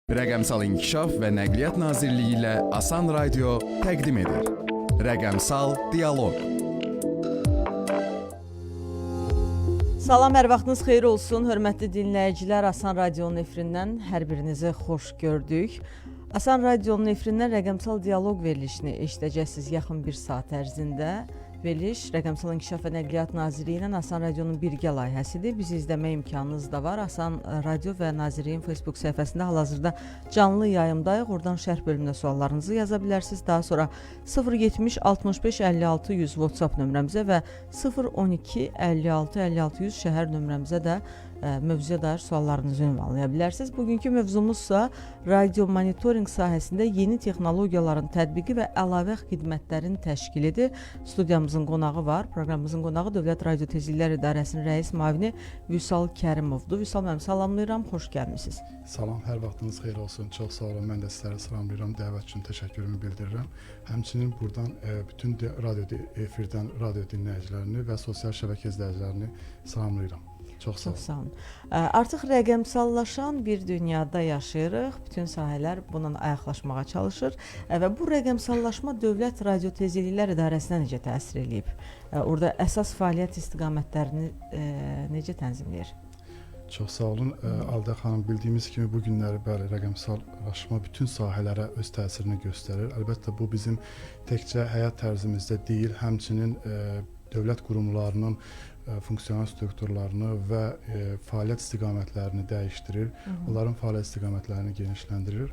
Rəqəmsal İnkişaf və Nəqliyyat Nazirliyi ilə Asan Radio təqdim edir. Rəqəmsal Dialoq. Salam, hər vaxtınız xeyir olsun. Hörmətli dinləyicilər, Asan Radionun efirindən hər birinizi xoş gördük. Asan Radionun efirindən rəqəmsal dialoq verilişini eşidəcəksiniz yaxın bir saat ərzində. Veriliş Rəqəmsal İnkişaf və Nəqliyyat Nazirliyi ilə Asan Radionun birgə layihəsidir. Bizi izləmə imkanınız da var. Asan Radio və Nazirliyin Facebook səhifəsində hal-hazırda canlı yayımdayıq. Oradan şərh bölümünə suallarınızı yaza bilərsiniz. Daha sonra 070 65 56 100 WhatsApp nömrəmizə və 012 56 56 100 şəhər nömrəmizə də mövzuya dair suallarınızı ünvanlaya bilərsiniz. Bugünkü mövzumuzsa radio monitorinq sahəsində yeni texnologiyaların tətbiqi və əlavə xidmətlərin təşkilidir. Studiyamızın qonağı var. Proqramımızın qonağı Dövlət Radio Tezliklər İdarəsinin rəis müavini Vüsal Kərimovdur. Vüsal müəllim, salamlayıram, xoş gəlmisiniz. Salam, hər vaxtınız xeyir olsun. Çox sağ olun. Mən də sizləri salamlayıram. Dəvət üçün təşəkkürümü bildirirəm. Həmçinin buradan bütün radio efirdən radio dinləyicilərini və sosial şəbəkə izləyicilərini salamlayıram. Çox sağ olun. Çox sağ olun. Artıq rəqəmsallaşan bir dünyada yaşayırıq. Bütün sahələr bununla ayaqlaşmağa çalışır və bu rəqəmsallaşma Dövlət Radio Tezliklər İdarəsinə necə təsir eləyib? Orada əsas fəaliyyət istiqamətlərini necə tənzimləyir? Çox sağ olun. Alda xanım, bildiyimiz kimi bu günləri bəli, rəqəmsallaşma bütün sahələrə öz təsirini göstərir. Əlbəttə bu bizim təkcə həyat tərzimizdə deyil, həmçinin dövlət qurumlarının funksional strukturlarını və fəaliyyət istiqamətlərini dəyişdirir. Onların fəaliyyət istiqamətlərini genişləndirir.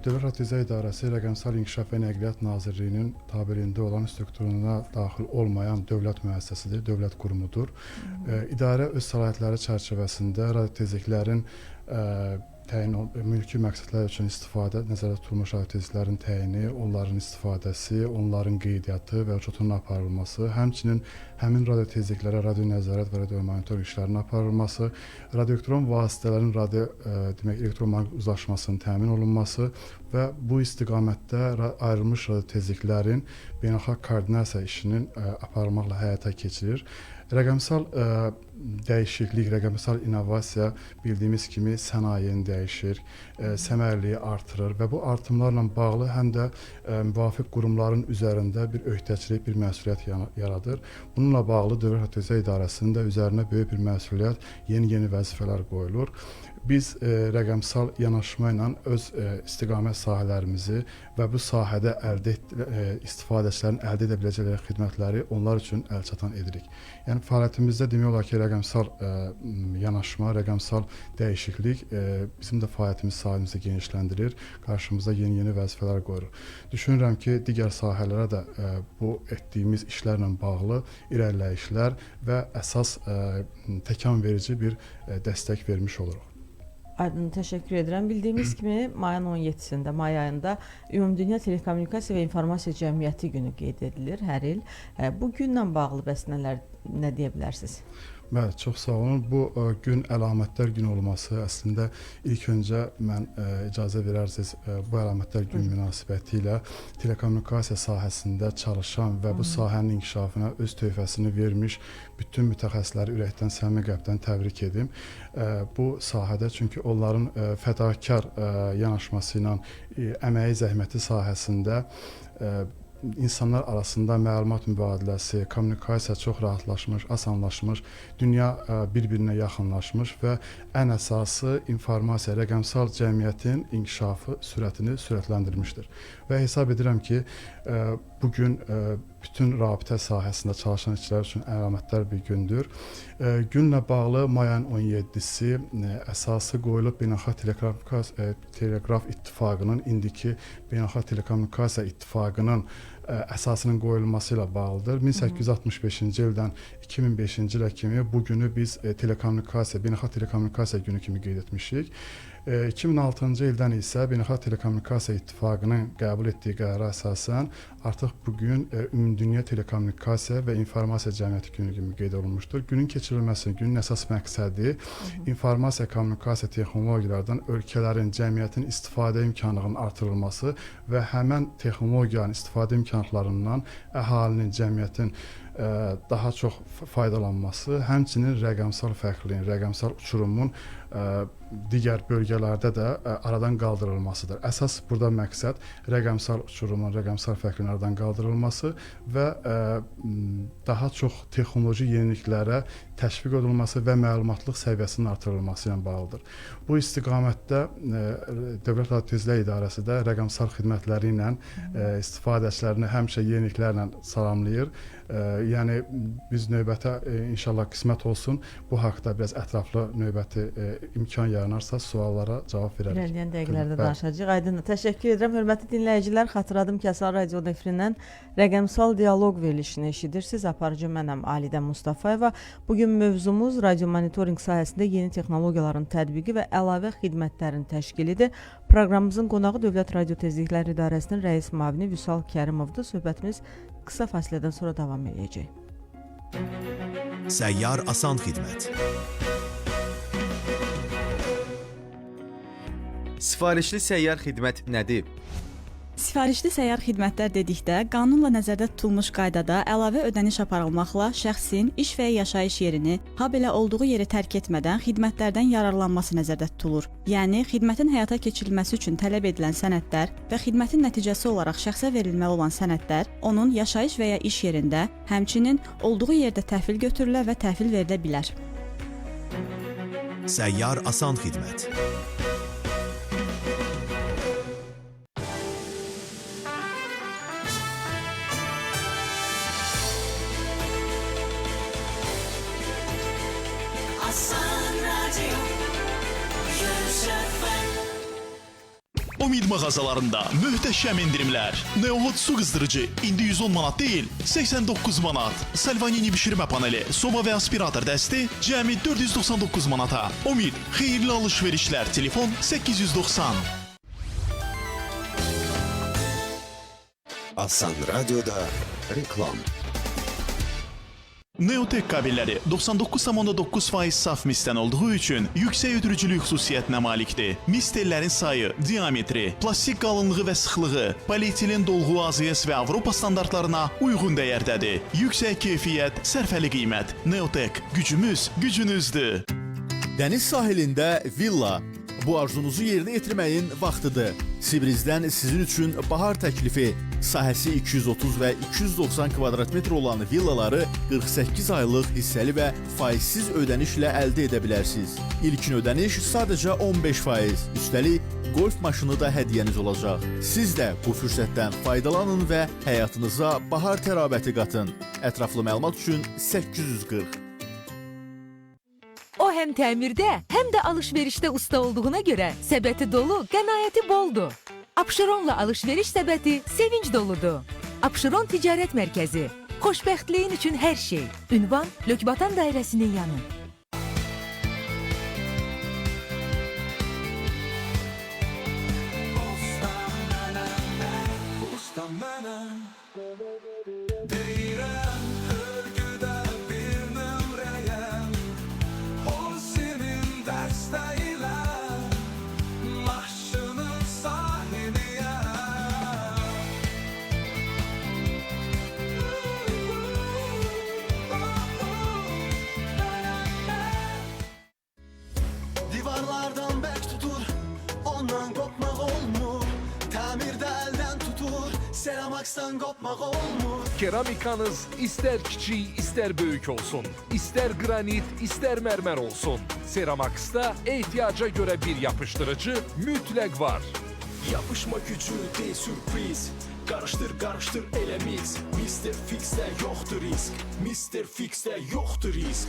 Dövlət Radio İdarəsi Rəqəmsal İnkişaf və Nəqliyyat Nazirliyinin tabeliyində olan strukturuna daxil olmayan dövlət müəssisəsidir, dövlət qurumudur. İdarə öz səlahiyyətləri çərçivəsində radio tezliklərin təyin mülki məqsədlər üçün istifadə nəzərdə tutulmuş radio tezliklərin təyini, onların istifadəsi, onların qeydiyyatı və uçotunun aparılması, həmçinin həmin radio tezliklərə radio nəzarət və radio monitorinq işlərinin aparılması, radioelektron vasitələrin radio demək elektromaqnit uzlaşmasının təmin olunması və bu istiqamətdə ayrılmış radio tezliklərin beynəlxalq koordinasiya işinin aparılmaqla həyata keçirilir. Rəqəmsal dəyişiklik, rəqəmsal innovasiya bildiyimiz kimi sənayeni dəyişir, səmərliliyi artırır və bu artımlarla bağlı həm də müvafiq qurumların üzərində bir öhdəçilik, bir məsuliyyət yaradır. Bununla bağlı Dövlət Radio İdarəsinin də üzərinə böyük bir məsuliyyət, yeni-yeni vəzifələr qoyulur. Biz rəqəmsal yanaşma ilə öz istiqamət sahələrimizi və bu sahədə əldə istifadəçilərin əldə edə biləcəkləri xidmətləri onlar üçün əlçatan edirik. Yəni fəaliyyətimizdə demək olar ki, rəqəmsal yanaşma, rəqəmsal dəyişiklik bizim də fəaliyyətimiz sahəmizi genişləndirir, qarşımıza yeni-yeni vəzifələr qoyur. Düşünürəm ki, digər sahələrə də bu etdiyimiz işlərlə bağlı irəliləyişlər və əsas təkan verici bir dəstək vermiş oluruq. Aydın, təşəkkür edirəm. Bildiyimiz kimi mayın 17-sində, may ayında Ümumdünya Telekommunikasiya və İnformasiya Cəmiyyəti günü qeyd edilir hər il. Bu günlə bağlı bəs nələr, nə deyə bilərsiniz? Bəli, çox sağ olun. Bu gün əlamətdar gün olması əslində ilk öncə mən icazə verərsiniz bu əlamətdar gün münasibəti ilə telekommunikasiya sahəsində çalışan və bu sahənin inkişafına öz töhfəsini vermiş bütün mütəxəssisləri ürəkdən, səmimi qəlbdən təbrik edim. Bu sahədə çünki onların fədakar yanaşması ilə əməyi, zəhməti sahəsində insanlar arasında məlumat mübadiləsi, kommunikasiya çox rahatlaşmış, asanlaşmış, dünya bir-birinə yaxınlaşmış və ən əsası informasiya, rəqəmsal cəmiyyətin inkişafı sürətini sürətləndirmişdir. Və hesab edirəm ki, bu gün bütün rabitə sahəsində çalışan işçilər üçün əlamətdar bir gündür. Günlə bağlı may ayının 17-si əsası qoyulub Beynəlxalq Teleqraf İttifaqının, indiki Beynəlxalq Telekommunikasiya İttifaqının əsasının qoyulması ilə bağlıdır. 1865-ci ildən 2005-ci ilə kimi bu günü biz telekommunikasiya, Beynəlxalq Telekommunikasiya günü kimi qeyd etmişik. 2006-cı ildən isə Beynəlxalq Telekommunikasiya İttifaqının qəbul etdiyi qərara əsasən artıq bu gün Ümumdünya Telekommunikasiya və İnformasiya Cəmiyyəti günü kimi qeyd olunmuşdur. Günün keçirilməsinin, günün əsas məqsədi informasiya kommunikasiya texnologiyalardan ölkələrin, cəmiyyətin istifadə imkanlarının artırılması və həmən texnologiyanın istifadə imkanlarından əhalinin, cəmiyyətin daha çox faydalanması, həmçinin rəqəmsal fərqliliyin, rəqəmsal uçurumun digər bölgələrdə də aradan qaldırılmasıdır. Əsas burada məqsəd rəqəmsal uçurumun, rəqəmsal fərqliliyin aradan qaldırılması və daha çox texnoloji yeniliklərə təşviq olunması və məlumatlıq səviyyəsinin artırılması ilə bağlıdır. Bu istiqamətdə Dövlət Radio Tezliklər İdarəsi də rəqəmsal xidmətləri ilə istifadəçilərini həmişə yeniliklərlə salamlayır. Yəni biz növbətə inşallah qismət olsun, bu haqda biraz ətraflı növbəti imkan yaranarsa suallara cavab verərik. İrəliyən dəqiqələrdə danışacağıq. Aydın, təşəkkür edirəm. Hörmətli dinləyicilər, xatırladım ki, Asan Radio efirindən rəqəmsal dialoq verilişini eşidirsiniz. Aparıcı mənəm Alidə Mustafayeva. Bugün mövzumuz radio monitorinq sahəsində yeni texnologiyaların tətbiqi və əlavə xidmətlərin təşkilidir. Proqramımızın qonağı Dövlət Radio Tezliklər İdarəsinin rəis müavini Vüsal Kərimovdur. Söhbətimiz qısa fasilədən sonra davam eləyəcək. Səyyar asan xidmət. Sifarişli səyyar xidmət nədir? Sifarişli səyyar xidmətlər dedikdə, qanunla nəzərdə tutulmuş qaydada əlavə ödəniş aparılmaqla şəxsin iş və ya yaşayış yerini, habelə olduğu yeri tərk etmədən xidmətlərdən yararlanması nəzərdə tutulur. Yəni, xidmətin həyata keçirilməsi üçün tələb edilən sənədlər və xidmətin nəticəsi olaraq şəxsə verilməli olan sənədlər onun yaşayış və ya iş yerində, həmçinin olduğu yerdə təhvil götürülə və təhvil verilə bilər. Səyyar asan xidmət. Asan Radyo 100 FM. Umid mağazalarında möhtəşəm endirimlər. Neohot su qızdırıcı indi 110 manat deyil, 89 manat. Salvanini bişirmə paneli, soba və aspirator dəsti cəmi 499 manata. Umid, xeyirli alış-verişlər. Telefon 890. Asan Radyoda reklam. Neotek kabelləri 99,9% saf misdən olduğu üçün yüksək ötürücülük xüsusiyyətinə malikdir. Mis tellərin sayı, diametri, plastik qalınlığı və sıxlığı, polietilen dolğu AZS və Avropa standartlarına uyğun dəyərdədir. Yüksək keyfiyyət, sərfəli qiymət. Neotek, gücümüz gücünüzdür. Dəniz sahilində villa. Bu arzunuzu yerinə yetirməyin vaxtıdır. Sibrizdən sizin üçün bahar təklifi. Sahəsi 230 və 290 kvadrat metr olan villaları 48 aylıq hissəli və faizsiz ödənişlə əldə edə bilərsiniz. İlkin ödəniş sadəcə 15%. Üstəlik, golf maşını da hədiyyəniz olacaq. Siz də bu fürsətdən faydalanın və həyatınıza bahar təravəti qatın. Ətraflı məlumat üçün 840. O həm təmirdə, həm də alışverişdə usta olduğuna görə səbəti dolu, qənaəti boldu. Abşeronla alışveriş səbəti sevinç doludur. Abşeron Ticarət Mərkəzi. Xoşbəxtliyin üçün hər şey. Ünvan Lökbatan dairəsinin yanı. Ustam mənəm. Deyirəm hörgüdə bir nömrəyəm. Orsinin dəstəyi ilə maşının sahibiyəm. Divarlardan bərk tutur, ondan qopmaq olmur. Təmirdə əldən tutur, Seramax'dan qopmaq olmur. Keramikanız ister kiçik ister böyük olsun. İster granit ister mermer olsun. Seramax'ta ihtiyaca göre bir yapıştırıcı mütləq var. Yapışma gücü değil sürpriz. Qarışdır, qarışdır elə mix. Mr. Fix'də yoxdur risk. Mr. Fix'də yoxdur risk.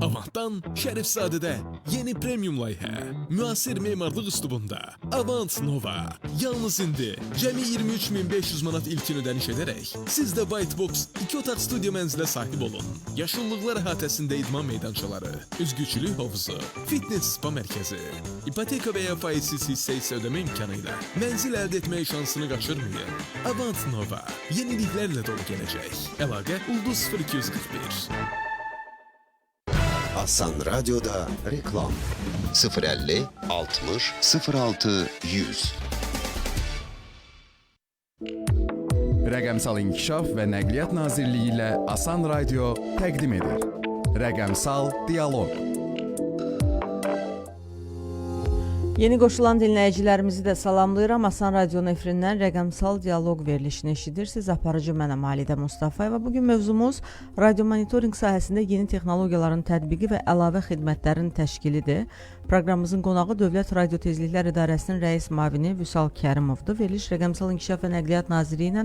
Avantdan Şərifzadədə yeni premium layihə, müasir memarlıq üslubunda Avant Nova. Yalnız indi cəmi 23.500 manat ilkin ödəniş edərək siz də White Box 2 otaq studiya mənzilə sahib olun. Yaşıllıqlar əhatəsində idman meydançaları, üzgüçülük hovuzu, fitness spa mərkəzi, ipoteka və ya faizsiz hissə ödəmə imkanı ilə mənzil əldə etmək şansını qaçırmayın. Avant Nova, yeniliklərlə dolu gələcək. Əlaqə Ulduz 0241. Asan Radyoda reklam. 050 60 06 100. Rəqəmsal İnkişaf və Nəqliyyat Nazirliyi ilə Asan Radio təqdim edir. Rəqəmsal Dialoq. Yeni qoşulan dinləyicilərimizi də salamlayıram. Asan Radionun efirindən Rəqəmsal Dialoq verilişini eşidirsiniz. Aparıcı mənəm Alidə Mustafayeva. Bugün mövzumuz radiomonitorinq sahəsində yeni texnologiyaların tətbiqi və əlavə xidmətlərin təşkilidir. Proqramımızın qonağı Dövlət Radio Tezliklər İdarəsinin rəis müavini Vüsal Kərimovdur. Veriliş Rəqəmsal İnkişaf və Nəqliyyat Nazirliyi ilə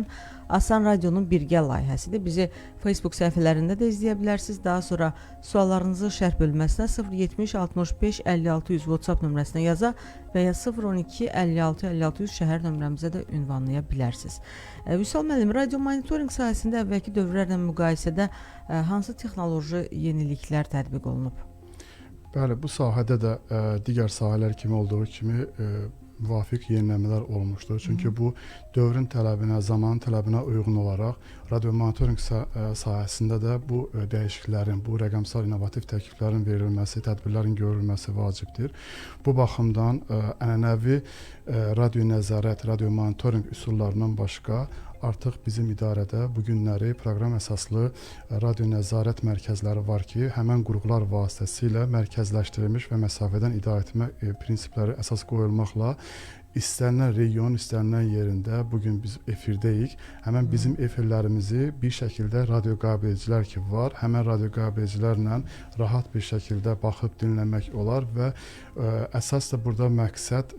Asan Radionun birgə layihəsidir. Bizi Facebook səhifələrində də izləyə bilərsiniz. Daha sonra suallarınızı şərh bölməsinə 070 65 56 100 WhatsApp nömrəsinə yaza və ya 012 56 56 100 şəhər nömrəmizə də ünvanlaya bilərsiniz. Vüsal müəllim, radio monitorinq sahəsində əvvəlki dövrlərlə müqayisədə hansı texnoloji yeniliklər tətbiq olunub? Bəli, bu sahədə də digər sahələr kimi olduğu kimi müvafiq yeniləmələr olmuşdur. Çünki bu dövrün tələbinə, zamanın tələbinə uyğun olaraq radiomonitorinq sahəsində də bu dəyişikliklərin, bu rəqəmsal innovativ təkliflərin verilməsi, tədbirlərin görülməsi vacibdir. Bu baxımdan ənənəvi radio nəzarət, radiomonitorinq üsullarından başqa artıq bizim idarədə bu günləri proqram əsaslı radio nəzarət mərkəzləri var ki, həmən qurğular vasitəsilə mərkəzləşdirilmiş və məsafədən idarə etmə prinsipləri əsas qoyulmaqla istənilən region, istənilən yerində bugün biz efirdəyik. Həmən bizim efirlərimizi bir şəkildə radio qəbul edicilər ki var, həmən radio qəbul edicilərlə rahat bir şəkildə baxıb dinləmək olar və əsas da burada məqsəd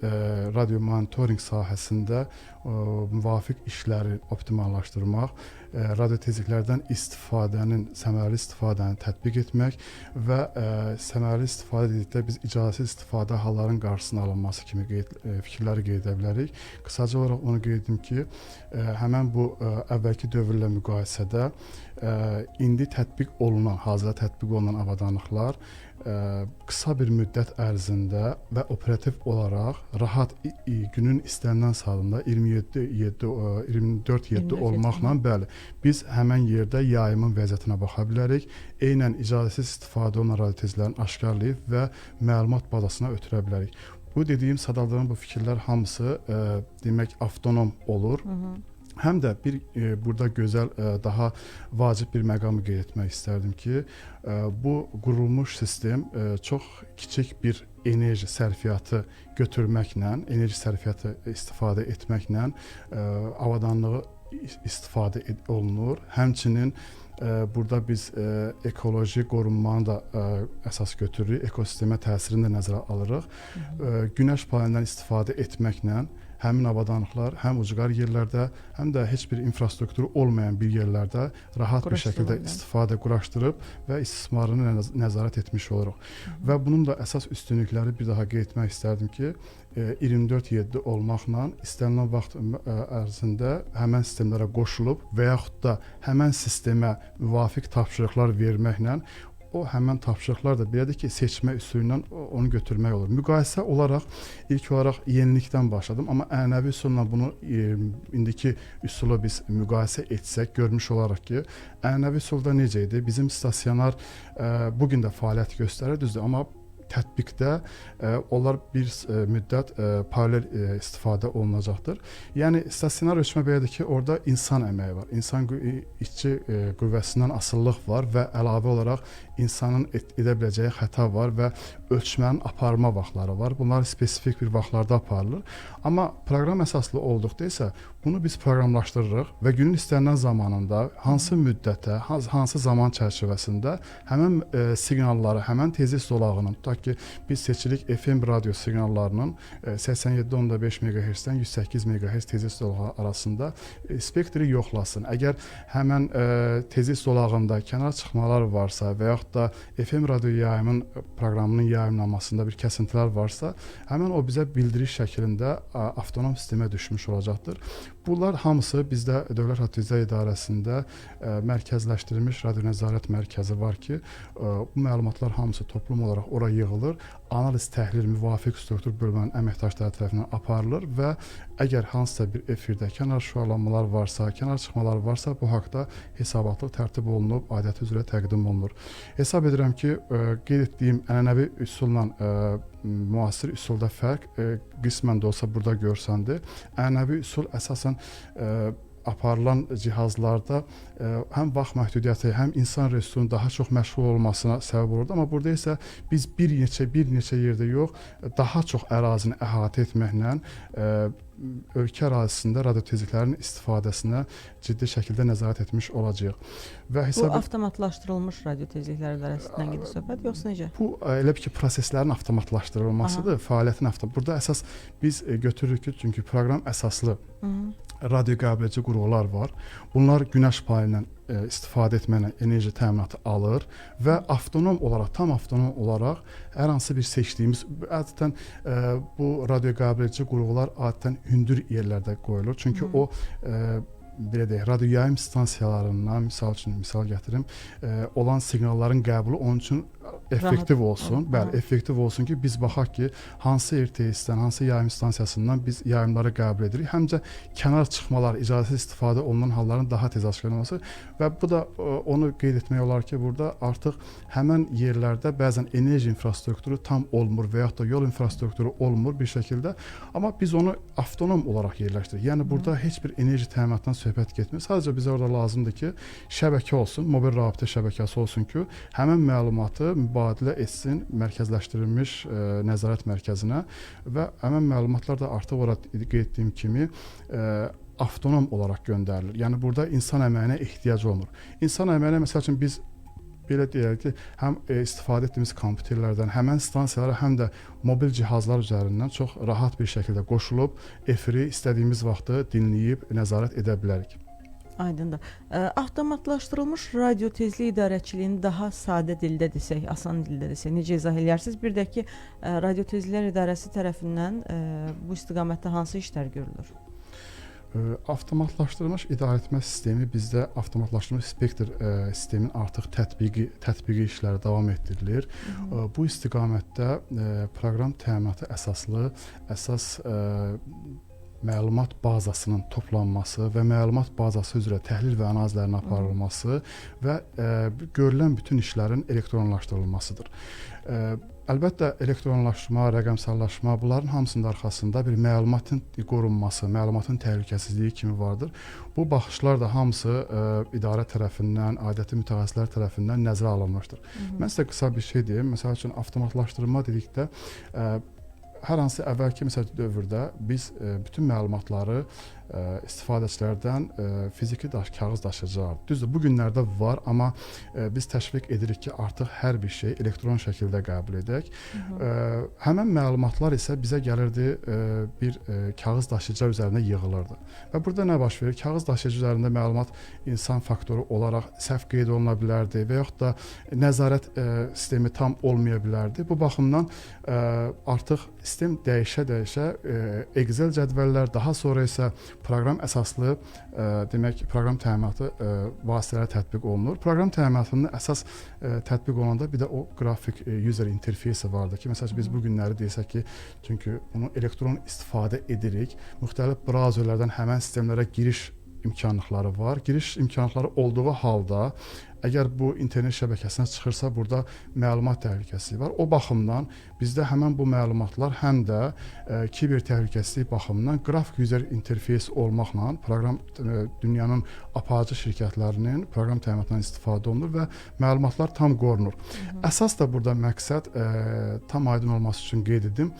radio monitorinq sahəsində müvafiq işləri optimallaşdırmaq, radio tezliklərdən istifadənin, səmərəli istifadəni tətbiq etmək və səmərəli istifadə dedikdə biz icazəsiz istifadə halların qarşısının alınması kimi fikirləri qeyd edə bilərik. Qısaca olaraq onu qeyd edim ki, həmən bu əvvəlki dövrlə müqayisədə indi tətbiq olunan, hazırda tətbiq olunan avadanlıqlar qısa bir müddət ərzində və operativ olaraq rahat günün istənilən saatında 24/7 olmaqla, bəli, biz həmən yerdə yayımın vəziyyətinə baxa bilərik. Eynən icazəsiz istifadə olunan radio tezliklərini aşkarlayıb və məlumat bazasına ötürə bilərik. Bu dediyim, sadaldığım bu fikirlər hamısı demək avtonom olur. Həm də bir burada gözəl, daha vacib bir məqamı qeyd etmək istərdim ki, bu qurulmuş sistem çox kiçik bir enerji sərfiyyatı götürməklə, enerji sərfiyyatı istifadə etməklə avadanlığı istifadə olunur. Həmçinin burada biz ekoloji qorunmanı da əsas götürürük, ekosistemə təsirini də nəzərə alırıq. Günəş panelindən istifadə etməklə həmin avadanlıqlar həm ucqar yerlərdə, həm də heç bir infrastrukturu olmayan bir yerlərdə rahat bir şəkildə istifadə quraşdırıb və istismarını nəzarət etmiş oluruq. Və bunun da əsas üstünlükləri bir daha qeyd etmək istərdim ki, 24/7 olmaqla istənilən vaxt ərzində həmən sistemlərə qoşulub və yaxud da həmən sistemə müvafiq tapşırıqlar verməklə o həmən tapşırıqlar da belədir ki, seçmə üsulu ilə onu götürmək olur. Müqayisə olaraq ilk olaraq yenilikdən başladım, amma ənənəvi üsulla bunu indiki üsulu biz müqayisə etsək görmüş olaraq ki, ənənəvi üsulda necə idi? Bizim stasionar bugün də fəaliyyət göstərir, düzdür, amma tətbiqdə onlar bir müddət paralel istifadə olunacaqdır. Yəni stasionar ölçmə belədir ki, orada insan əməyi var, insan işçi qüvvəsindən asılılıq var və əlavə olaraq insanın edə biləcəyi xəta var və ölçmənin aparma vaxtları var. Bunlar spesifik bir vaxtlarda aparılır. Amma proqram əsaslı olduqda isə bunu biz proqramlaşdırırıq və günün istənilən zamanında hansı müddətə, hansı zaman çərçivəsində həmən siqnalları, həmən tezlik zolağının, tutaq ki, biz seçirik FM radio siqnallarının 87.5 MHz-dən 108 MHz tezlik zolağı arasında spektri yoxlasın. Əgər həmən tezlik zolağında kənar çıxmalar varsa və yaxud da FM radio yayımın proqramının yayımlanmasında bir kəsintilər varsa, həmən o bizə bildiriş şəklində avtonom sistemə düşmüş olacaqdır. Bunlar hamısı bizdə Dövlət Radio Tezliklər İdarəsində mərkəzləşdirilmiş radio nəzarət mərkəzi var ki, bu məlumatlar hamısı toplum olaraq ora yığılır, analiz, təhlil müvafiq struktur bölmənin əməkdaşları tərəfindən aparılır və əgər hansısa bir efirdə kənar şüarlanmalar varsa, kənar çıxmalar varsa, bu haqda hesabatlıq tərtib olunub, adəti üzrə təqdim olunur. Hesab edirəm ki, qeyd etdiyim ənənəvi üsulla müasir üsulda fərq qismən də olsa burada görsəndi. Ənənəvi üsul əsasən aparılan cihazlarda həm vaxt məhdudiyyəti, həm insan resursunun daha çox məşğul olmasına səbəb olurdu. Amma burada isə biz bir neçə yerdə yox, daha çox ərazini əhatə etməklə ölkə ərazisində radiotezliklərin istifadəsinə ciddi şəkildə nəzarət etmiş olacağıq. Və bu avtomatlaşdırılmış radiotezliklər idarəsindən gedir söhbət, yoxsa necə? Bu elə bir ki, proseslərin avtomatlaşdırılmasıdır, fəaliyyətin. Burada əsas biz götürürük ki, çünki proqram əsaslı radioqəbul edici qurğular var. Bunlar günəş payından istifadə etməklə enerji təminatı alır və avtonom olaraq, tam avtonom olaraq hər hansı bir seçdiyimiz, adətən bu radioqəbul edici qurğular adətən hündür yerlərdə qoyulur. Çünki o belə deyək, radio yayım stansiyalarından, misal üçün, misal gətirim, olan siqnalların qəbulu onun üçün effektiv olsun. Bəli, effektiv olsun ki, biz baxaq ki, hansı RTS-dən, hansı yayım stansiyasından biz yayımları qəbul edirik. Həm də kənar çıxmalar, icazəsiz istifadə olunan halların daha tez aşkarlanması və bu da onu qeyd etmək olar ki, burada artıq həmən yerlərdə bəzən enerji infrastrukturu tam olmur və yaxud da yol infrastrukturu olmur bir şəkildə, amma biz onu avtonom olaraq yerləşdiririk. Yəni burada heç bir enerji təminatından söhbət getmir. Sadəcə bizə orada lazımdır ki, şəbəkə olsun, mobil rabitə şəbəkəsi olsun ki, həmən məlumatı mübadilə etsin mərkəzləşdirilmiş nəzarət mərkəzinə və həmən məlumatlar da artıq orada qeyd etdiyim kimi avtonom olaraq göndərilir. Yəni burada insan əməyinə ehtiyac olmur. İnsan əməyinə məsəl üçün biz belə deyək ki, həm istifadə etdiyimiz kompüterlərdən, həmən stansiyalara, həm də mobil cihazlar üzərindən çox rahat bir şəkildə qoşulub efiri istədiyimiz vaxtı dinləyib nəzarət edə bilərik. Aydındır. Avtomatlaşdırılmış radio tezlik idarəçiliyini daha sadə dildə desək, asan dildə desək, necə izah eləyərsiniz? Bir də ki, Radio Tezliklər İdarəsi tərəfindən bu istiqamətdə hansı işlər görülür? Avtomatlaşdırılmış idarəetmə sistemi bizdə avtomatlaşdırılmış spektr sistemin artıq tətbiqi işləri davam etdirilir. Bu istiqamətdə proqram təminatı əsaslı əsas məlumat bazasının toplanması və məlumat bazası üzrə təhlil və analizlərin aparılması və görülən bütün işlərin elektronlaşdırılmasıdır. Əlbəttə, elektronlaşma, rəqəmsallaşma, bunların hamısının arxasında bir məlumatın qorunması, məlumatın təhlükəsizliyi kimi vardır. Bu baxışlar da hamısı idarə tərəfindən, aidiyyəti mütəxəssislər tərəfindən nəzərə alınmışdır. Mən sizə qısa bir şey deyim. Məsəl üçün, avtomatlaşdırma dedikdə, hər hansı əvvəlki məsəl dövrdə biz bütün məlumatları istifadəçilərdən fiziki kağız daşıyıcılar. Düzdür, bu günlərdə var, amma biz təşviq edirik ki, artıq hər bir şey elektron şəkildə qəbul edək. Həmən məlumatlar isə bizə gəlirdi bir kağız daşıyıcılar üzərində yığılırdı. Və burada nə baş verir? Kağız daşıyıcı üzərində məlumat insan faktoru olaraq səhv qeyd oluna bilərdi və yaxud da nəzarət sistemi tam olmaya bilərdi. Bu baxımdan artıq sistem dəyişə-dəyişə Excel cədvəllər, daha sonra isə proqram əsaslı, demək, proqram təminatı vasitələri tətbiq olunur. Proqram təminatının əsas tətbiq olunanda bir də o qrafik user interfeysi vardır ki, məsələn, biz bu günləri desək ki, çünki bunu elektron istifadə edirik, müxtəlif brauzerlərdən həmən sistemlərə giriş imkanlıqları var. Giriş imkanlıqları olduğu halda, əgər bu internet şəbəkəsinə çıxırsa, burada məlumat təhlükəsizliyi var. O baxımdan bizdə həmən bu məlumatlar həm də kiber təhlükəsizlik baxımından qrafik user interfeys olmaqla proqram dünyanın aparıcı şirkətlərinin proqram təminatından istifadə olunur və məlumatlar tam qorunur. Əsas da burada məqsəd tam aydın olması üçün qeyd edim,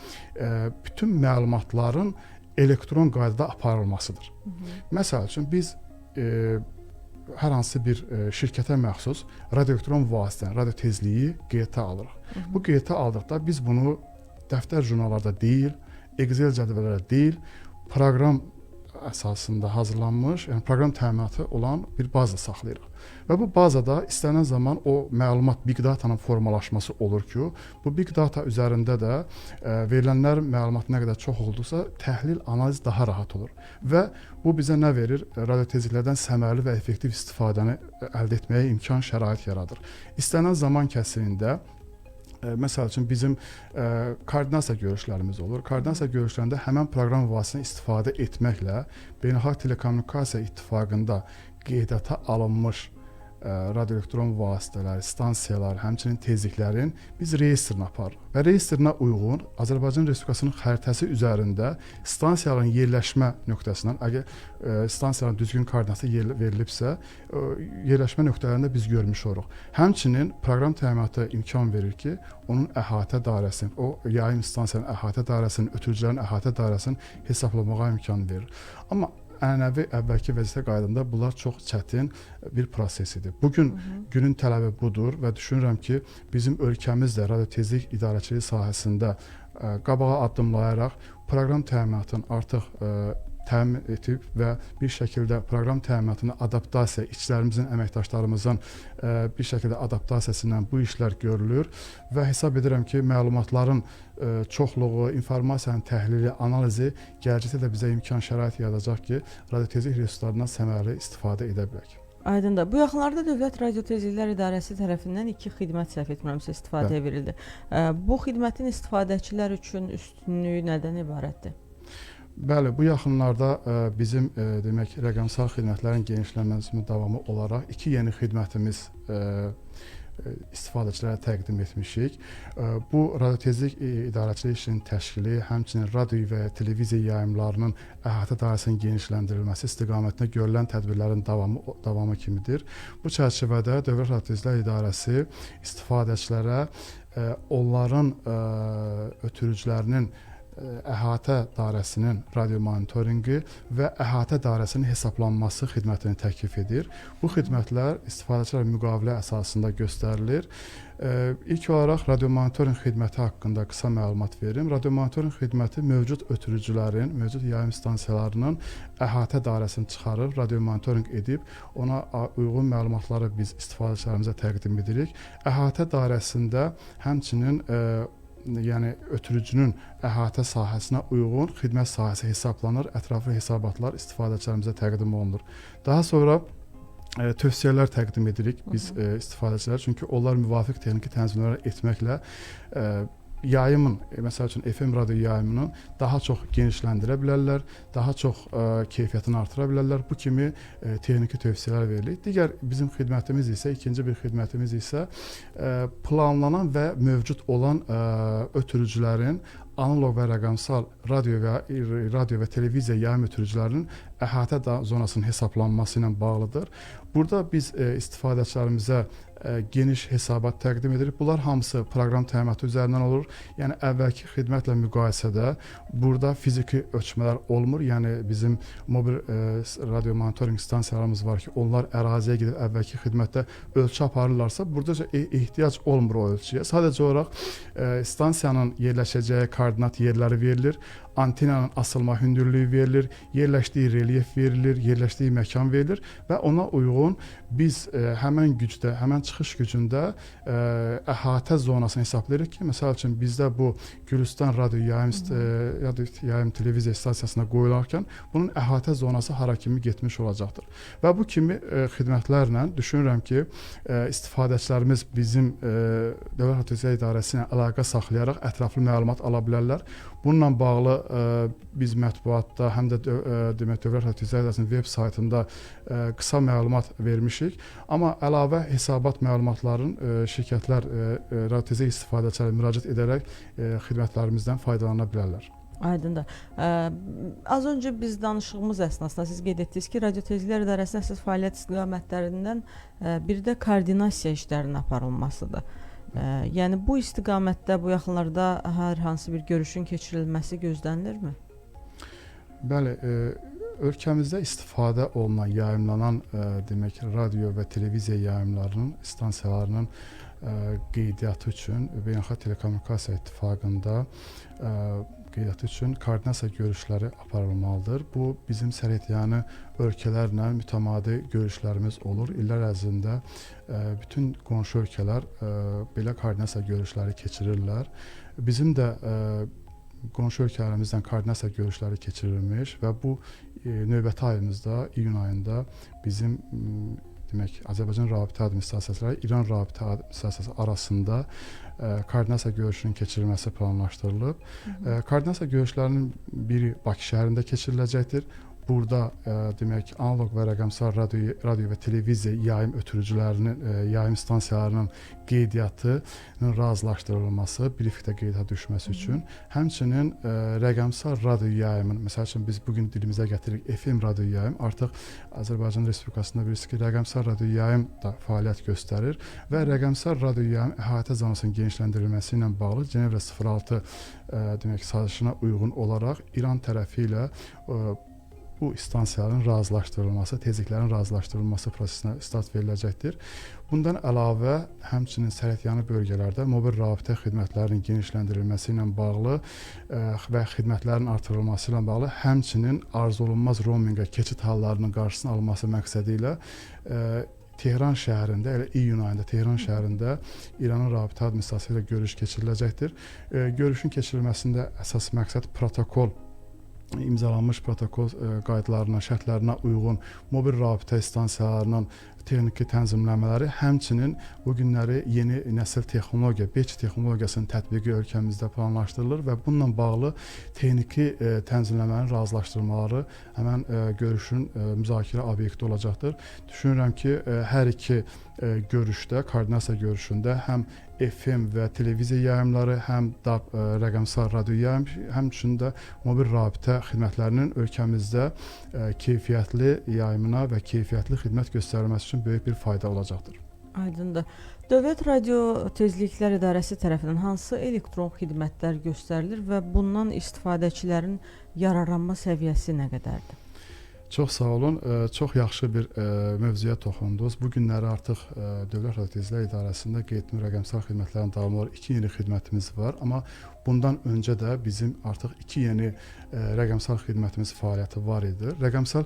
bütün məlumatların elektron qaydada aparılmasıdır. Məsəl üçün, biz hər hansı bir şirkətə məxsus radioelektron vasitənin radio tezliyi qeydə alırıq. Bu qeydə aldıqda biz bunu dəftər jurnallarda deyil, Excel cədvəllərdə deyil, proqram əsasında hazırlanmış, yəni proqram təminatı olan bir baza saxlayırıq. Və bu bazada istənilən zaman o məlumat big data-nın formalaşması olur ki, bu big data üzərində də verilənlər məlumat nə qədər çox oldusa, təhlil, analiz daha rahat olur. Və bu bizə nə verir? Radio tezliklərdən səmərəli və effektiv istifadəni əldə etməyə imkan, şərait yaradır. İstənilən zaman kəsiyində məsəl üçün, bizim koordinasiya görüşlərimiz olur. Koordinasiya görüşlərində həmən proqram vasitəsindən istifadə etməklə Beynəlxalq Telekommunikasiya İttifaqında qeydiyyata alınmış radioelektron vasitələr, stansiyalar, həmçinin tezliklərin biz reyestrini aparırıq və reyestrinə uyğun Azərbaycan Respublikasının xəritəsi üzərində stansiyaların yerləşmə nöqtəsindən, əgər stansiyaların düzgün koordinatı verilibsə, yerləşmə nöqtələrində biz görmüş oluruq. Həmçinin proqram təminatı imkan verir ki, onun əhatə dairəsini, o yayım stansiyanın əhatə dairəsinin, ötürücülərin əhatə dairəsini hesablamağa imkan verir. Amma ənənəvi əvvəlki vəzifə qaydasında bunlar çox çətin bir proses idi. Bugün günün tələbi budur və düşünürəm ki, bizim ölkəmiz də radiotezlik idarəçiliyi sahəsində qabağa addımlayaraq proqram təminatını artıq təmin edib və bir şəkildə proqram təminatına adaptasiya, işçilərimizin, əməkdaşlarımızın bir şəkildə adaptasiyası ilə bu işlər görülür və hesab edirəm ki, məlumatların çoxluğu, informasiyanın təhlili, analizi gələcəkdə də bizə imkan şərait yaradacaq ki, radiotezlik resurslarından səmərəli istifadə edə bilək. Aydındır. Bu yaxınlarda Dövlət Radiotezliklər İdarəsi tərəfindən 2 xidmət səhv etmirəmsə istifadəyə verildi. Bu xidmətin istifadəçilər üçün üstünlüyü nədən ibarətdir? Bəli, bu yaxınlarda bizim demək rəqəmsal xidmətlərin genişlənməsinin davamı olaraq 2 yeni xidmətimiz istifadəçilərə təqdim etmişik. Bu radiotezlik idarəçiliyi işinin təşkili, həmçinin radio və televiziya yayımlarının əhatə dairəsinin genişləndirilməsi istiqamətində görülən tədbirlərin davamı kimidir. Bu çərçivədə Dövlət Radiotezliklər İdarəsi istifadəçilərə onların ötürücülərinin əhatə dairəsinin radio monitorinqi və əhatə dairəsinin hesablanması xidmətini təklif edir. Bu xidmətlər istifadəçilər müqavilə əsasında göstərilir. İlk olaraq radio monitorinq xidməti haqqında qısa məlumat verim. Radio monitorinq xidməti mövcud ötürücülərin, mövcud yayım stansiyalarının əhatə dairəsini çıxarıb, radio monitorinq edib, ona uyğun məlumatları biz istifadəçilərimizə təqdim edirik. Əhatə dairəsində həmçinin yəni ötürücünün əhatə sahəsinə uyğun xidmət sahəsi hesablanır, ətraflı hesabatlar istifadəçilərimizə təqdim olunur. Daha sonra tövsiyələr təqdim edirik biz istifadəçilər, çünki onlar müvafiq texniki tənzimlər etməklə yayımın, məsəl üçün FM radio yayımını daha çox genişləndirə bilərlər, daha çox keyfiyyətini artıra bilərlər. Bu kimi texniki tövsiyələr verilir. Digər bizim xidmətimiz isə, ikinci bir xidmətimiz isə planlanan və mövcud olan ötürücülərin analog və rəqəmsal radio və televiziya yayım ötürücülərinin əhatə zonasının hesablanması ilə bağlıdır. Burada biz istifadəçilərimizə geniş hesabat təqdim edirik. Bunlar hamısı proqram təminatı üzərindən olur. Yəni əvvəlki xidmətlə müqayisədə burada fiziki ölçmələr olmur. Yəni bizim mobil radio monitorinq stansiyalarımız var ki, onlar əraziyə gedib əvvəlki xidmətdə ölçü aparırlarsa, burada ehtiyac olmur o ölçüyə. Sadəcə olaraq stansiyanın yerləşəcəyi koordinat yerləri verilir, antenanın asılma hündürlüyü verilir, yerləşdiyi relyef verilir, yerləşdiyi məkan verilir və ona uyğun biz həmən gücdə, həmən çıxış gücündə əhatə zonasını hesablayırıq ki, məsəl üçün bizdə bu Gülüstan radio yayım televiziya stansiyasına qoyularkən bunun əhatə zonası hara kimi getmiş olacaqdır. Və bu kimi xidmətlərlə düşünürəm ki, istifadəçilərimiz bizim Dövlət Radiotezliklər İdarəsi ilə əlaqə saxlayaraq ətraflı məlumat ala bilərlər. Bununla bağlı biz mətbuatda, həm də demək Dövlət Radiotezliklər İdarəsinin veb saytında qısa məlumat vermişik. Amma əlavə hesabat məlumatların şirkətlər radiotezlik istifadəçilərə müraciət edərək xidmətlərimizdən faydalana bilərlər. Aydındır. Az öncə biz danışığımız əsnasında siz qeyd etdiniz ki, Radiotezliklər İdarəsinin əsas fəaliyyət istiqamətlərindən biri də koordinasiya işlərinin aparılmasıdır. Yəni bu istiqamətdə bu yaxınlarda hər hansı bir görüşün keçirilməsi gözlənilirmi? Bəli, ölkəmizdə istifadə olunan, yayımlanan demək radio və televiziya yayımlarının, stansiyalarının qeydiyyatı üçün Beynəlxalq Telekommunikasiya İttifaqında qeydiyyatı üçün koordinasiya görüşləri aparılmalıdır. Bu bizim sərhədyanı ölkələrlə mütəmadi görüşlərimiz olur. İllər ərzində bütün qonşu ölkələr belə koordinasiya görüşləri keçirirlər. Bizim də qonşu ölkələrimizlə koordinasiya görüşləri keçirilmiş və bu növbəti ayımızda, iyun ayında bizim demək Azərbaycan Rabitə Administrasiyası ilə İran Rabitə Administrasiyası arasında koordinasiya görüşünün keçirilməsi planlaşdırılıb. Koordinasiya görüşlərinin biri Bakı şəhərində keçiriləcəkdir. Burada demək, analog və rəqəmsal radio və televiziya yayım ötürücülərinin, yayım stansiyalarının qeydiyyatının razılaşdırılması, briefingdə qeydiyyata düşməsi üçün, həmçinin rəqəmsal radio yayımın, məsəl üçün biz bugün dilimizə gətiririk FM radio yayım, artıq Azərbaycan Respublikasında bilirsiniz ki, rəqəmsal radio yayım da fəaliyyət göstərir və rəqəmsal radio yayım əhatə zonasının genişləndirilməsi ilə bağlı Cenevra 06 demək, sazişinə uyğun olaraq İran tərəfi ilə bu stansiyaların razılaşdırılması, tezliklərin razılaşdırılması prosesinə start veriləcəkdir. Bundan əlavə, həmçinin sərhədyanı bölgələrdə mobil rabitə xidmətlərinin genişləndirilməsi ilə bağlı və xidmətlərin artırılması ilə bağlı, həmçinin arzuolunmaz roaminqə keçid hallarının qarşısının alınması məqsədi ilə Tehran şəhərində, elə iyun ayında Tehran şəhərində İranın rabitə administrasiyası ilə görüş keçiriləcəkdir. Görüşün keçirilməsində əsas məqsəd protokol, imzalanmış protokol qaydalarına, şərtlərinə uyğun mobil rabitə stansiyalarının texniki tənzimləmələri, həmçinin bu günləri yeni nəsil texnologiya, 5G texnologiyasının tətbiqi ölkəmizdə planlaşdırılır və bununla bağlı texniki tənzimləmənin razılaşdırmaları həmən görüşün müzakirə obyekti olacaqdır. Düşünürəm ki, hər iki görüşdə, koordinasiya görüşündə həm FM və televiziya yayımları, həm DAB rəqəmsal radio yayım, həmçinin də mobil rabitə xidmətlərinin ölkəmizdə keyfiyyətli yayımına və keyfiyyətli xidmət göstərilməsi üçün böyük bir fayda olacaqdır. Aydındır. Dövlət Radio Tezliklər İdarəsi tərəfindən hansı elektron xidmətlər göstərilir və bundan istifadəçilərin yararlanma səviyyəsi nə qədərdir? Çox sağ olun. Çox yaxşı bir mövzuya toxundunuz. Bu günləri artıq Dövlət Radio Tezliklər İdarəsində qeyd etdiyim rəqəmsal xidmətlərin davamlı olaraq 2 yeni xidmətimiz var. Amma bundan öncə də bizim artıq 2 yeni rəqəmsal xidmətimiz fəaliyyəti var idi. Rəqəmsal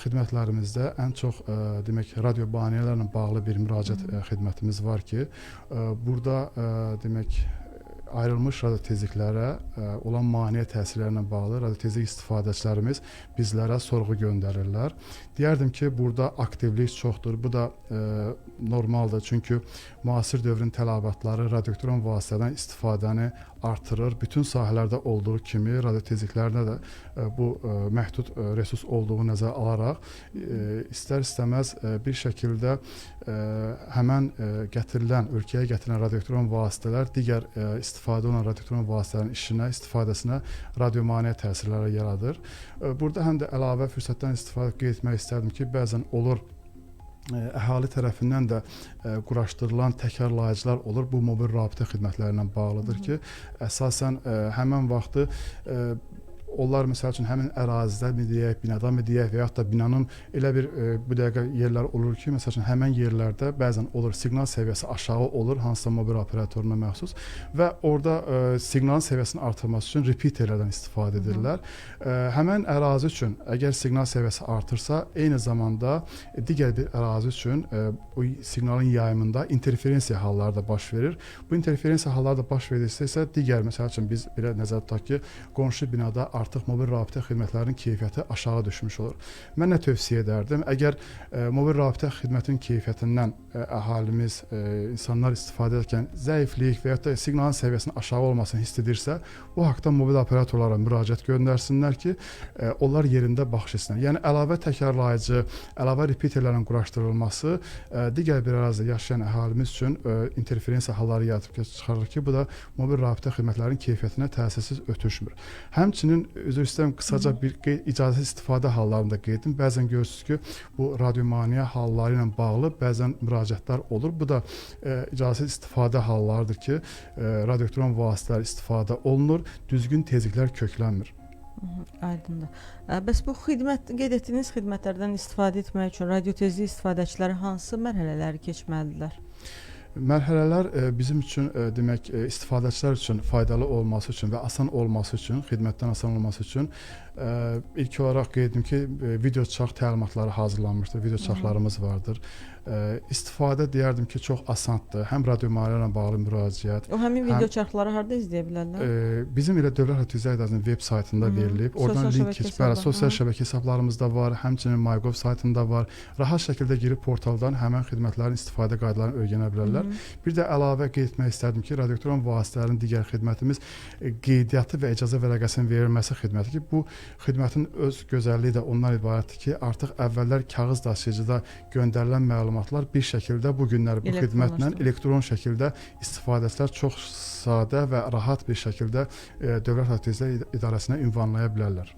xidmətlərimizdə ən çox demək, radio bahanələrlə bağlı bir müraciət xidmətimiz var ki, burada demək, ayrılmış radio tezliklərə olan maneə təsirlərlə bağlı radio tezlik istifadəçilərimiz bizlərə sorğu göndərirlər. Deyərdim ki, burada aktivlik çoxdur. Bu da normaldır, çünki müasir dövrün tələbatları radioelektron vasitədən istifadəni artırır. Bütün sahələrdə olduğu kimi radio tezliklərində də bu məhdud resurs olduğu nəzərə alaraq istər-istəməz bir şəkildə həmən gətirilən, ölkəyə gətirilən radioelektron vasitələr digər istifadə olunan radioelektron vasitələrin işinə, istifadəsinə radiomaneə təsirləri yaradır. Burada həm də əlavə fürsətdən istifadə qeyd etmək istərdim ki, bəzən olur əhali tərəfindən də quraşdırılan təkrarlayıcılar olur. Bu mobil rabitə xidmətləri ilə bağlıdır ki, əsasən həmən vaxtı onlar məsəl üçün həmin ərazidə mi deyək, binada mı deyək və yaxud da binanın elə bir bu dəqiqə yerlər olur ki, məsəl üçün həmin yerlərdə bəzən olur siqnal səviyyəsi aşağı olur, hansısa mobil operatoruna məxsus və orada siqnalın səviyyəsinin artırması üçün repeaterlərdən istifadə edirlər. Həmin ərazi üçün əgər siqnal səviyyəsi artırsa, eyni zamanda digər bir ərazi üçün o siqnalın yayımında interferensiya halları da baş verir. Bu interferensiya halları da baş verirsə isə digər, məsəl üçün biz belə nəzərdə tutaq ki, qonşu binada artıq mobil rabitə xidmətlərinin keyfiyyəti aşağı düşmüş olur. Mən nə tövsiyə edərdim? Əgər mobil rabitə xidmətinin keyfiyyətindən əhalimiz, insanlar istifadə edərkən zəiflik və ya da siqnalın səviyyəsinin aşağı olmasını hiss edirsə, bu haqda mobil operatorlara müraciət göndərsinlər ki, onlar yerində baxış etsinlər. Yəni əlavə təkrarlayıcı, əlavə repeaterlərin quraşdırılması digər bir ərazidə yaşayan əhalimiz üçün interferensiya halları yaradıb çıxarır ki, bu da mobil rabitə xidmətlərinin keyfiyyətinə təsirsiz ötüşmür. Həmçinin üzr istəyirəm, qısaca bir icazəsiz istifadə hallarını da qeyd edim. Bəzən görürsünüz ki, bu radiomaneə halları ilə bağlı bəzən müraciətlər olur. Bu da icazəsiz istifadə hallarıdır ki, radioelektron vasitələr istifadə olunur, düzgün tezliklər köklənmir. Aydındır. Bəs bu xidmət, qeyd etdiyiniz xidmətlərdən istifadə etmək üçün radiotezlik istifadəçiləri hansı mərhələləri keçməlidirlər? Mərhələlər bizim üçün, demək, istifadəçilər üçün faydalı olması üçün və asan olması üçün, xidmətdən asan olması üçün ilk olaraq qeyd edim ki, video çarx təlimatları hazırlanmışdır, video çarxlarımız vardır. İstifadə deyərdim ki, çox asandır. Həm radiomaneə ilə bağlı müraciət. O həmin video çarxları harda izləyə bilərlər? Bizim elə Dövlət Radio Tezliklər İdarəsinin veb saytında verilib. Oradan link keçib, bəli, sosial şəbəkə hesablarımızda var, həmçinin MyGov saytında var. Rahat şəkildə girib portaldan həmin xidmətlərin istifadə qaydalarını öyrənə bilərlər. bilərlər. Bir də əlavə qeyd etmək istərdim ki, radioelektron vasitələrin digər xidmətimiz qeydiyyatı və icazə vərəqəsinin verilməsi xidməti ki, bu xidmətin öz gözəlliyi də ondan ibarətdir ki, artıq əvvəllər kağız daşıyıcıda göndərilən məlumatlar bir şəkildə bu günlər bu xidmətlə elektron şəkildə istifadəçilər çox sadə və rahat bir şəkildə Dövlət Radiotezliklər İdarəsinə ünvanlaya bilərlər.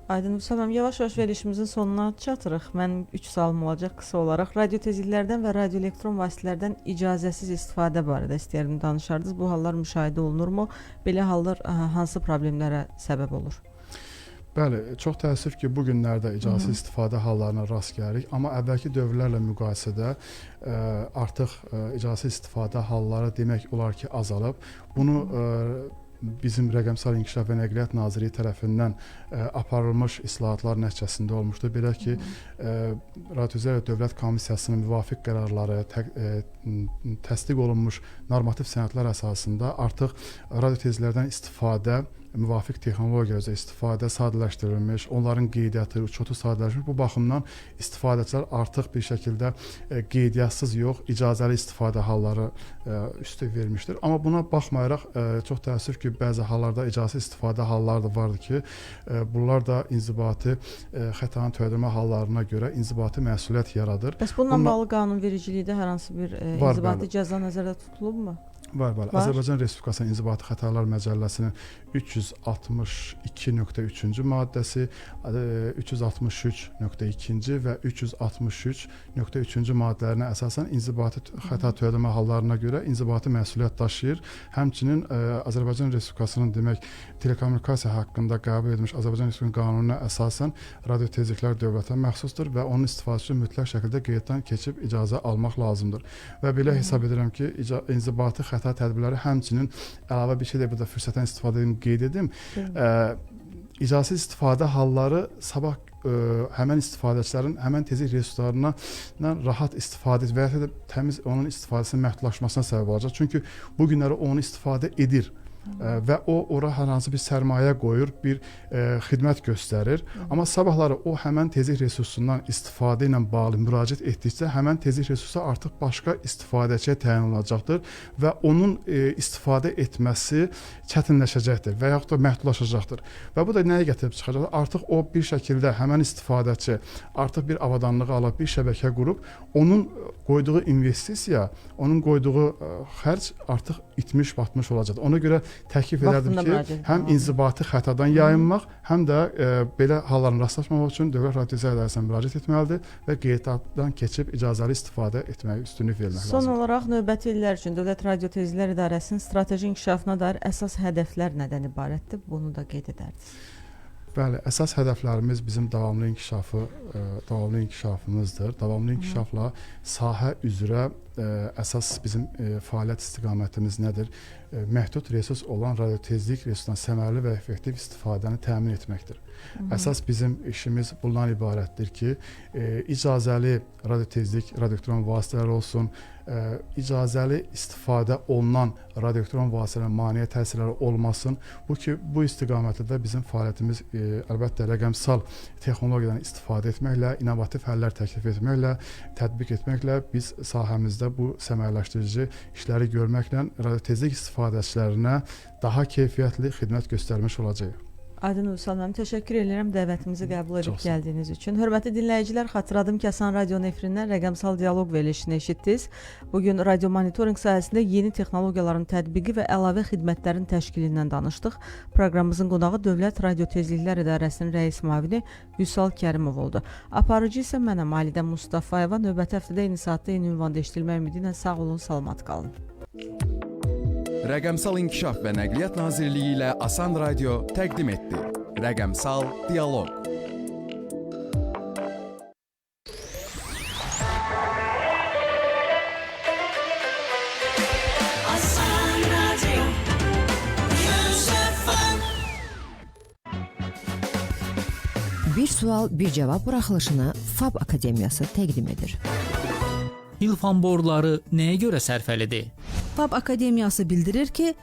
Aydın Vüsal müəllim, yavaş-yavaş verilişimizin sonuna çatırıq. Mənim 3 sualım olacaq qısa olaraq. Radiotezliklərdən və radioelektron vasitələrdən icazəsiz istifadə barədə istəyərdim danışardınız. Bu hallar müşahidə olunurmu? Belə hallar hansı problemlərə səbəb olur? Bəli, çox təəssüf ki, bu günlərdə icazəsiz istifadə hallarına rast gəlirik, amma əvvəlki dövrlərlə müqayisədə artıq icazəsiz istifadə halları demək olar ki, azalıb. Bunu bizim Rəqəmsal İnkişaf və Nəqliyyat Nazirliyi tərəfindən aparılmış islahatlar nəticəsində olmuşdur. Belə ki, Radiotezliklər Dövlət Komissiyasının müvafiq qərarları, təsdiq olunmuş normativ sənədlər əsasında artıq radiotezliklərdən istifadə, müvafiq texnologiya üzrə istifadə sadələşdirilmiş, onların qeydiyyatı, uçotu sadələşmiş. Bu baxımdan istifadəçilər artıq bir şəkildə qeydiyyatsız yox, icazəli istifadə halları üstü vermişdir. Amma buna baxmayaraq çox təəssüf ki, bəzi hallarda icazəsiz istifadə halları da vardır ki, bunlar da inzibati xətanı törədirmə hallarına görə inzibati məsuliyyət yaradır. Bəs bununla bağlı qanunvericilikdə hər hansı bir inzibati cəza nəzərdə tutulubmu? Var, bəli. Azərbaycan Respublikasının İnzibati Xətalar Məcəlləsinin 362.3-cü maddəsi, 363.2-ci və 363.3-cü maddələrinə əsasən inzibati xəta törədirmə hallarına görə inzibati məsuliyyət daşıyır. Həmçinin Azərbaycan Respublikasının demək telekommunikasiya haqqında qəbul edilmiş Azərbaycan Respublikasının qanununa əsasən radiotezliklər dövlətə məxsusdur və onun istifadəsi üçün mütləq şəkildə qeyddən keçib icazə almaq lazımdır. Və belə hesab edirəm ki, inzibati xəta tədbirləri həmçinin əlavə bir şey də burada fürsətdən istifadə edim, qeyd edim. İcazəsiz istifadə halları sabah həmən istifadəçilərin həmən tezlik resurslarından rahat istifadə və ya da təmiz onun istifadəsinin məhdudlaşmasına səbəb olacaq. Çünki bu günləri onu istifadə edir və o ora hər hansı bir sərmayə qoyur, bir xidmət göstərir. Amma sabahları o həmən tezlik resursundan istifadə ilə bağlı müraciət etdikcə həmən tezlik resursu artıq başqa istifadəçiyə təyin olunacaqdır və onun istifadə etməsi çətinləşəcəkdir və yaxud da məhdudlaşacaqdır. Və bu da nəyə gətirib çıxacaqdır? Artıq o bir şəkildə həmən istifadəçi artıq bir avadanlığı alıb, bir şəbəkə qurub, onun qoyduğu investisiya, onun qoyduğu xərc artıq itmiş, batmış olacaqdır. Ona görə təklif edərdim ki, həm inzibati xətadan yayınmaq, həm də belə halların rastlaşmamaq üçün Dövlət Radiotezliklər İdarəsinə müraciət etməlidir və qeydiyyatdan keçib icazəli istifadə etməyə üstünlük vermək lazımdır. Son olaraq növbəti illər üçün Dövlət Radiotezliklər İdarəsinin strateji inkişafına dair əsas hədəflər nədən ibarətdir? Bunu da qeyd edərdiniz. Bəli, əsas hədəflərimiz bizim davamlı inkişafımızdır. Davamlı inkişafla sahə üzrə əsas bizim fəaliyyət istiqamətimiz nədir? Məhdud resurs olan radiotezlik resursundan səmərəli və effektiv istifadəni təmin etməkdir. Əsas bizim işimiz bundan ibarətdir ki, icazəli radiotezlik, radioelektron vasitələr olsun, icazəli istifadə olunan radioelektron vasitələrin maneə təsirləri olmasın. Bu ki, bu istiqamətdə də bizim fəaliyyətimiz əlbəttə rəqəmsal texnologiyadan istifadə etməklə, innovativ həllər təklif etməklə, tətbiq etməklə biz sahəmizdə bu səmərələşdirici işləri görməklə radiotezlik istifadəçilərinə daha keyfiyyətli xidmət göstərmiş olacağıq. Aydın Vüsal müəllim, təşəkkür edirəm dəvətimizi qəbul edib gəldiyiniz üçün. Hörmətli dinləyicilər, xatırladım ki, Asan Radionun efirindən rəqəmsal dialoq verilişini eşitdiniz. Bugün radio monitorinq sahəsində yeni texnologiyaların tətbiqi və əlavə xidmətlərin təşkilindən danışdıq. Proqramımızın qonağı Dövlət Radiotezliklər İdarəsinin rəis müavini Vüsal Kərimov oldu. Aparıcı isə mənəm, Alidə Mustafayeva. Növbəti həftədə eyni saatda eyni ünvanda eşidilmək ümidi ilə sağ olun, salamat qalın. Rəqəmsal İnkişaf və Nəqliyyat Nazirliyi ilə Asan Radio təqdim etdi. Rəqəmsal dialoq. Asan Radio 100 FM. Bir sual, bir cavab buraxılışını FAB Akademiyası təqdim edir. İlfan boruları nəyə görə sərfəlidir? FAB Akademiyası bildirir ki,